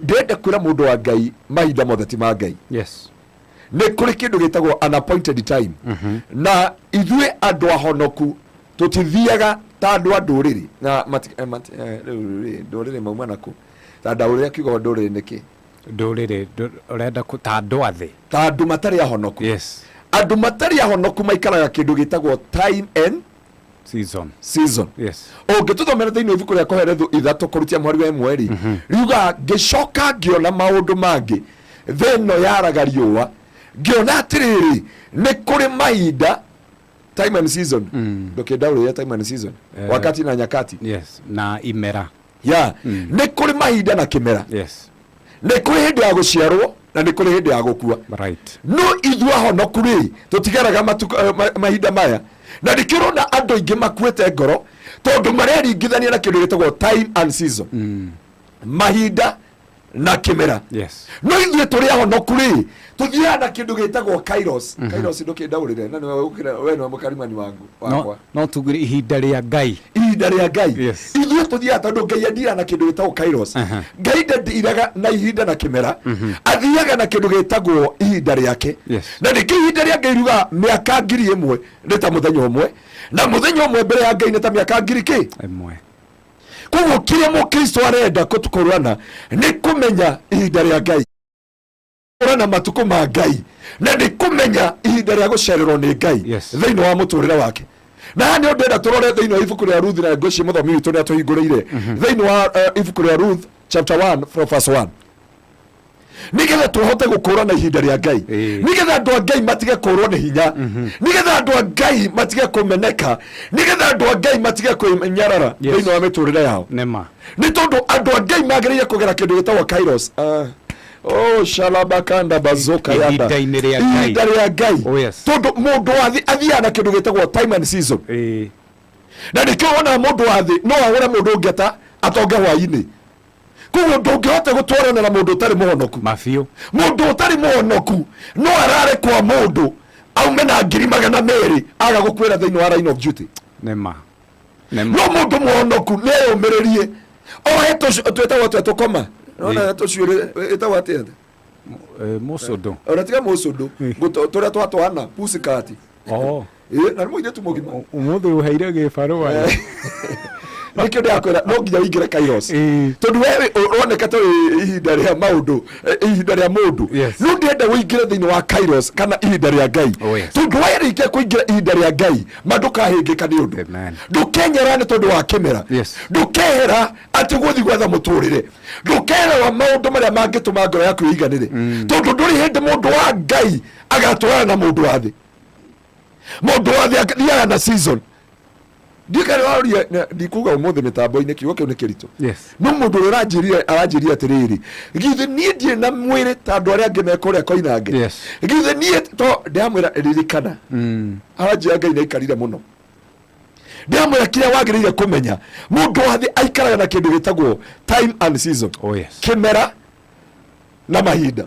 Ndĩrenda kwĩra mũndũ wa Ngai, mahinda mothe ti ma Ngai. Nĩ kũrĩ kĩndũ gĩtagwo an appointed time, na ithuĩ andũ ahonoku tũtithiaga ta andũ a ndũrĩrĩ na rĩu rĩ, ndũrĩrĩ mauma nakũ? Ta ndaũrĩra kiugo ndũrĩrĩ nĩkĩ? Ndũrĩrĩ ũrenda ta andũ a thĩ. Ta andũ matarĩ ahonoku. Andũ matarĩ ahonoku maikaraga kĩndũ gĩtagwo time and season. Season. Ũngĩtũthomera thĩinĩ wa ibuku rĩa Kohelethu 3 kũrutia mweri wa 1 rĩ, riugaga, ngĩcoka ngĩona maũndũ mangĩ thĩ ĩno yaraga riũa, ngĩona atĩrĩrĩ, nĩ kũrĩ mahinda, time and season. Ndũkĩndaũrĩre time and season? Wakati na nyakati. Yes, na imera. Ya, nĩ kũrĩ mahinda na kĩmera. Nĩ kũrĩ hĩndĩ ya gũciarwo na nĩ kũrĩ hĩndĩ ya gũkua. No ithuĩ ahonoku rĩ, tũtigeraga mahinda maya, na nĩkĩo ũrona andũ aingĩ makuĩte ngoro, tondũ mareringithania na kĩndũ gĩtagwo time and season, mahinda na kĩmera. No ithuĩ tũrĩ ahonoku rĩ, tũthiaga na kĩndũ gĩtagwo kairos. Kairos ndũkĩndaũrĩre, na nĩwe we nĩwe mũkarimani wangu wakwa. No tugire ihinda rĩa Ngai. Ihinda rĩa Ngai. Ithuĩ tũthiaga tondũ Ngai andiraga na kĩndũ gĩtagwo kairos. Ngai ndandiraga na ihinda na kĩmera, athiaga na kĩndũ gĩtagwo ihinda rĩake. Na nĩkĩo ihinda rĩa Ngai riugaga mĩaka 1000 nĩ ta mũthenya ũmwe, na mũthenya ũmwe mbere ya Ngai nĩ ta mĩaka ngiri kĩ? 1. Koguo kĩrĩa mũkristo arenda kũrwana nĩ kũmenya ihinda rĩa Ngai, kũrana matukũ ma Ngai, na nĩ kũmenya ihinda rĩa gũcererwo nĩ Ngai thĩinĩ wa mũtũrĩre wake. Na haha nĩ ndĩrenda tũrore thĩinĩ wa ibuku rĩa Ruth, na ngwĩciria mũthomi witũ nĩ atũhingũrĩire thĩinĩ wa ibuku rĩa Ruth chapter 1 from verse 1, nigetha tũhote gũkũrana ihinda rĩa Ngai, nigetha andũ a Ngai matige kũrwo nĩ hinya, nigetha andũ a Ngai matige kũmeneka, nigetha andũ a Ngai matige kwĩnyarara thĩinĩ wa mĩtũrĩre yao. Nĩma. Nĩ tondũ andũ a Ngai magĩrĩire kũgera kĩndũ gĩtagwo kairos. Oh, shalabakanda bazoka yanda. Ihinda-inĩ rĩa Ngai. Ihinda rĩa Ngai. Oh, yes. Tondũ mũndũ wa thĩ athiaga na kĩndũ gĩtagwo time and season. Na nĩkĩo wonaga mũndũ wa thĩ no ahũre mũndũ ũngĩ ata atonge hwainĩ. Koguo ndũngĩhota gũtwarana na mũndũ ũtarĩ mũhonoku. Mabiũ. Mũndũ ũtarĩ mũhonoku no arare kwa mũndũ aume na 200,000 aga gũkwĩra thĩinĩ wa line of duty. Nĩma. Nĩma. No mũndũ mũhonoku nĩ eyũmĩrĩrie ohe twĩtagwo atĩa tũkoma nona tũcuĩrĩ ĩtagwo atĩa? Mũcũndũ. Ona tiga mũcũndũ, tũrĩa twatwana pusikati. Oh. Ĩ, na nĩ mũirĩtu mũgima. Ũmũthĩ ũheire gĩbarũa. Nĩkĩo ndĩrakwĩra no nginya ũingĩre kairos, tondũ we ũroneka ta wĩ ihinda rĩa maũndũ, ihinda rĩa mũndũ. No ndĩrenda ũingĩre thĩinĩ wa kairos kana ihinda rĩa Ngai. Oh, yes. Tondũ warĩkia kũingĩra ihinda rĩa Ngai, ma ndũkahĩngĩka nĩ ũndũ. Amen. Ndũkenyera nĩ tondũ wa kĩmera. Ndũkehera atĩ gũthiĩ gwetha mũtũrĩre, ndũkehera wa maũndũ marĩa mangĩtũma ngoro yaku ĩiganĩre, tondũ ndũrĩ hĩndĩ mũndũ wa Ngai agatwarana na mũndũ wa thĩ. Mũndũ wa thĩ athiaga na season. Ndikare waria ndikuga ũmũthĩ mĩtambo-inĩ kiugo kĩu nĩ kĩritũ. No mũndũ ũrĩa ũranjĩrire aranjĩrire atĩrĩrĩ, githĩ niĩ ndirĩ na mwĩrĩ ta andũ arĩa angĩ me kũrĩa Koinange? Githĩ niĩ to ndĩramwĩra ririkana. Aranjĩra Ngai nĩ aikarire mũno. Ndĩramwĩra kĩrĩa wagĩrĩire kũmenya, mũndũ wa thĩ aikaraga na kĩndũ gĩtagwo time and season. Oh, yes. Kĩmera na mahinda.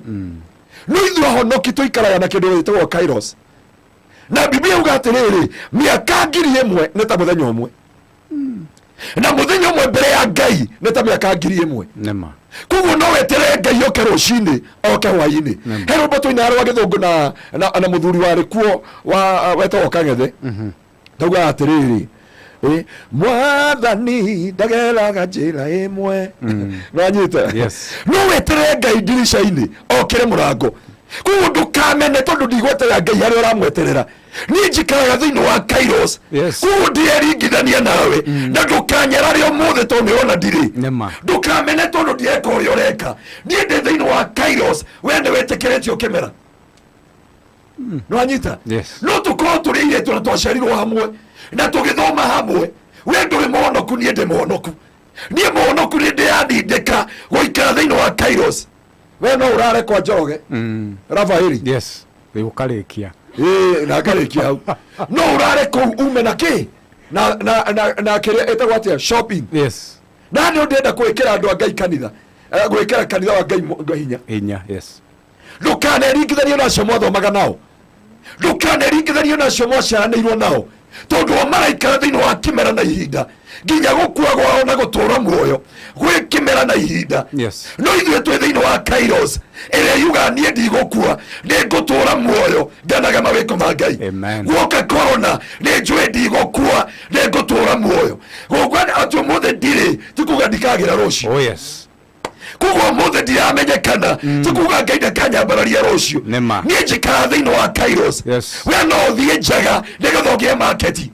No ithuĩ ahonoki tũikaraga na kĩndũ gĩtagwo kairos. Na Biblia yuga atĩrĩrĩ, mĩaka 1000 nĩ ta mũthenya ũmwe, na mũthenya ũmwe mbere ya Ngai nĩ ta mĩaka 1000. Nĩma. Koguo no weterere Ngai oke rũcinĩ, oke hwainĩ. He rwĩmbo tũinaga rwa gĩthũngũ na mũthuri warĩ kuo wa wetagwo Kang'ethe, ndaugaga atĩrĩrĩ, mwathani ndageraga njĩra ĩmwe. Nĩwanyita? Yes. No weterere Ngai ndirica-inĩ okĩre mũrango. Koguo ndũkamene tondũ ndigweterera Ngai harĩa ũramweterera. Niĩ njikaraga thĩinĩ wa kairos. Koguo ndieringithania nawe, na ndũkanyarare ũmũthĩ tondũ nĩũrona ndirĩ. Nĩma. Ndũkamene tondũ ndireka ũrĩa ũreka. Niĩ ndĩ thĩinĩ wa kairos, we nĩ wĩtĩkĩrĩtio kĩmera. Nĩwanyita? Yes. No tũkorwo tũrĩ airĩtu na twaciarirwo hamwe na tũgĩthoma hamwe, we ndũrĩ mũhonoku, niĩ ndĩ mũhonoku. Niĩ mũhonoku nĩ ndĩrandindĩka gũikara thĩinĩ wa kairos. We no ũrare kwa Njoroge Rafaeli. Yes. Rĩu ũkarĩkia. Ĩĩ, na ngarĩkia hau. No ũrare kũu ume na kĩ na kĩrĩa ĩtagwo atĩa, shopping. Na nĩ ndĩrenda gwĩkĩra andũ a Ngai kanitha, gwĩkĩra kanitha wa Ngai hinya. Hinya, yes. Ndũkaneringithanie na acio mwathomaga nao, ndũkaneringithanie na acio mwaciaranĩirwo nao, tondũ o maraikara thĩinĩ wa kĩmera na ihinda. Nginya gũkua kwao na gũtũũra muoyo gwĩ kĩmera na ihinda. No ithuĩ twĩ thĩinĩ wa Kairos ĩrĩa yugaga niĩ ndigũkua, nĩ ngũtũũra muoyo nganaga mawĩko ma Ngai. Amen. Guoka corona, nĩ njũĩ ndigũkua, nĩ ngũtũũra muoyo. Gũkua atĩ ũmũthĩ ndirĩ ti kuga ndikagĩra rũciũ. Oh yes. Koguo ũmũthĩ ndiramenyekana ti kuga Ngai ndakanyambararia rũciũ. Nĩma. Niĩ njikara thĩinĩ wa Kairos. We no ũthiĩ njaga nĩgetha ũgĩe maketi,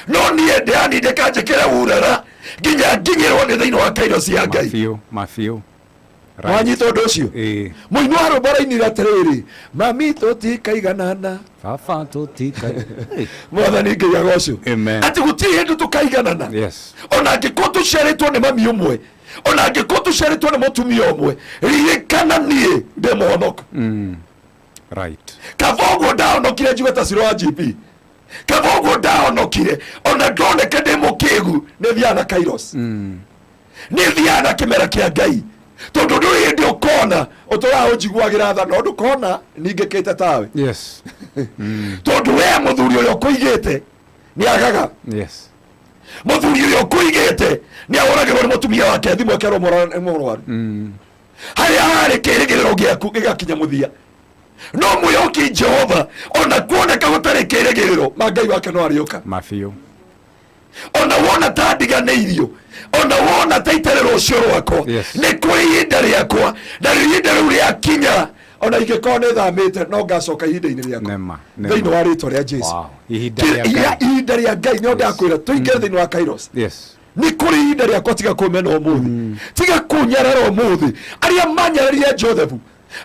no niĩ ndĩranindĩka njĩkĩre urara nginya nginyĩrwo nĩ thĩinĩ wa Kairos ya Ngai. Mabiũ, mabiũ. Right. Wanyita ũndũ ũcio? Ĩĩ. Mũini wa rwĩmbo arainire atĩrĩrĩ, mami tũtikaiganana. Baba tũtika. Hey. Mwathani Ngai agocwo. Amen. Atĩ gũtirĩ hĩndĩ tũkaiganana. Ona angĩkorwo tũciarĩtwo nĩ mami ũmwe, ona angĩkorwo tũciarĩtwo nĩ mũtumia ũmwe, ririkana niĩ ndĩ mũhonoku. Kaba ũguo ndahonokire njuge ta Ciro wa GP, kaba ũguo ndahonokire ona ndoneke ndĩ mũkĩgu, nĩ thiaga na Kairos, nĩ thiaga na kĩmera kĩa Ngai, tondũ ndũrĩ hĩndĩ ũkona ũtũraga ũnjiguagĩra tha no ndũkona ningĩkĩte tawe. Tondũ we mũthuri ũrĩa ũkũigĩte nĩ agaga. Mũthuri ũrĩa ũkũigĩte nĩ ahũragĩrwo nĩ mũtumia wake thimũ akerwo nĩ mũrwaru. Harĩa harĩ kĩrĩgĩrĩro gĩaku gĩgakinya mũthia, no mwĩhoki Jehova ona kuoneka gũtarĩ kĩrĩgĩrĩro, ma Ngai wake no arĩũka. Mabiũ. Ona wona ta ndiganĩirio, ona wona ta itarĩ rũciũ rwakwa, nĩ kũrĩ ihinda rĩakwa, na rĩu ihinda rĩu rĩakinya, ona ingĩkorwo nĩ thamĩte, no ngacoka ihinda-inĩ rĩakwa. Nema. Thĩinĩ wa rĩtwa rĩa Jesu. Wow. Ihinda rĩa Ngai. Ihinda rĩa Ngai nĩo ndakwĩra tũingĩre thĩinĩ wa Kairos. Nĩ kũrĩ ihinda rĩakwa. Tiga kũmena ũmũthĩ, tiga kũnyarara ũmũthĩ. Arĩa manyararire Joseph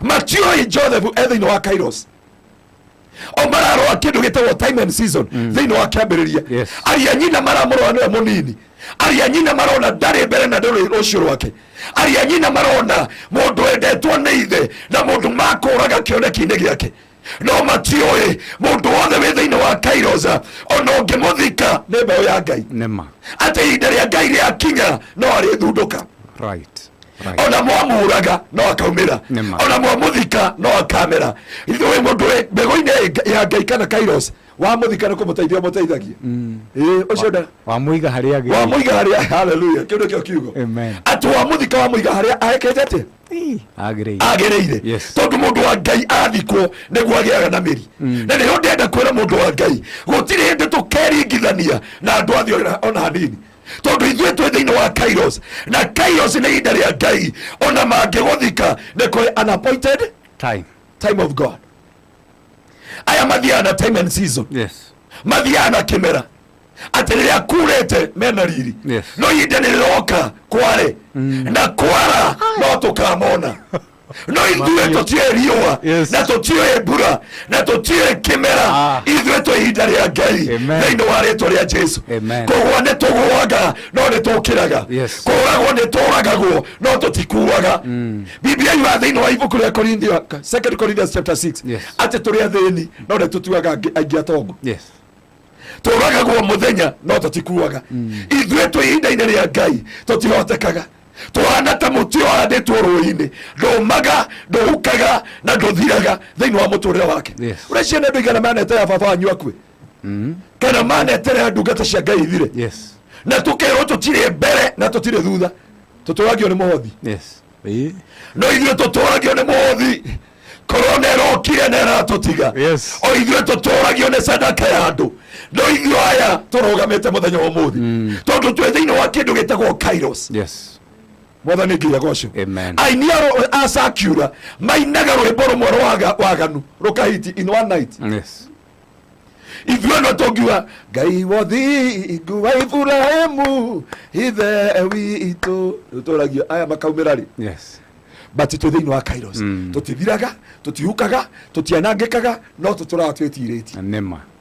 matioĩ Joseph e thĩinĩ wa Kairos, o mararora kĩndũ gĩtagwo time and season thĩinĩ wa Kĩambĩrĩria. Arĩa nyina maramũrora nĩwe mũnini, arĩa nyina marona ndarĩ mbere na ndũrĩ rũciũ rwake, arĩa nyina marona mũndũ wendetwo nĩ ithe na mũndũ makũraga kĩoneki-inĩ gĩake, no matiũĩ mũndũ wothe wĩ thĩinĩ wa Kairos ona ũngĩmũthika nĩ mbeũ ya Ngai. Nema. Atĩ ihinda rĩa Ngai rĩakinya no arĩthundũka. Ona mwamũraga no akaumĩra. Nĩma. Ona mwamũthika no akamera. Ithuĩ mũndũ wĩ mbegũ-inĩ ya Ngai kana Kairos, wamũthika nĩ kũmũteithia ũmũteithagia. Ĩĩ, ũcio nda Wamũiga harĩa agĩrĩire. Wamũiga harĩa, haleluya, kĩu nĩkĩo kiugo. Amen. Atĩ wamũthika, wamũiga harĩa aekete atĩa? Agĩrĩire. Agĩrĩire. Tondũ mũndũ wa Ngai athikwo nĩguo agĩaga na mĩri, na nĩho ndĩrenda kwĩra mũndũ wa Ngai, gũtirĩ hĩndĩ tũkeringithania na andũ a thĩ ona hanini, tondũ ithuĩ twĩ thĩinĩ wa Kairos, na Kairos nĩ ihinda rĩa Ngai. Ona mangĩgũthika, nĩ kũrĩ an appointed time. Time of God. Aya mathiaga na time and season. Mathiaga na kĩmera, atĩ rĩrĩa kurĩte mena riri. No ihinda nĩ rĩroka kware na kwara no tũkamona, no ithuĩ tũtiũĩ riũa na tũtiũĩ mbura na tũtiũĩ kĩmera. Ithuĩ twĩ ihinda rĩa Ngai. Amen. Thĩinĩ wa rĩtwa rĩa Jesu. Amen. Kũgwa nĩ tũgũaga no nĩ tũkĩraga. Kũragwo nĩ tũragagwo no tũtikuaga. Biblia yugaga thĩinĩ wa ibuku rĩa Korinthio, Second Corinthians chapter 6, atĩ tũrĩ athĩni no nĩ tũtuaga aingĩ atongu. Tũragagwo mũthenya no tũtikuaga. Ithuĩ twĩ ihinda-inĩ rĩa Ngai, tũtihotekaga, tũhana ta mũtĩ ũhandĩtwo rũĩ-inĩ, ndũmaga, ndũhukaga na ndũthiraga thĩinĩ wa mũtũrĩre wake. Ũreciria nĩ andũ igana maneterera baba wanyu akue, kana maneterera ndungata cia Ngai ithire? Na tũkerwo tũtirĩ mbere na tũtirĩ thutha, tũtũragio nĩ mũhothi. Ĩĩ. No ithuĩ tũtũragio nĩ mũhothi, korona ĩrokire na ĩratũtiga. O ithuĩ tũtũragio nĩ sadaka ya andũ, no ithuĩ aya tũrũgamĩte mũthenya wa ũmũthĩ tondũ twĩ thĩinĩ wa kĩndũ gĩtagwo Kairos. Mwathani Ngai agocwo. Amen. Aini a secular mainaga rwĩmbo rũmwe rwa waganu rũkahiti in one night. Ithuĩ no tũngiuga Ngai wothingu wa Iburahĩmu ithe witũ, tũtũragio aya makaumĩra rĩ? But twĩ thĩinĩ wa Kairos. Tũtithiraga, tũtihukaga, tũtianangĩkaga, no tũtũraga twĩtirĩtie. Nĩma.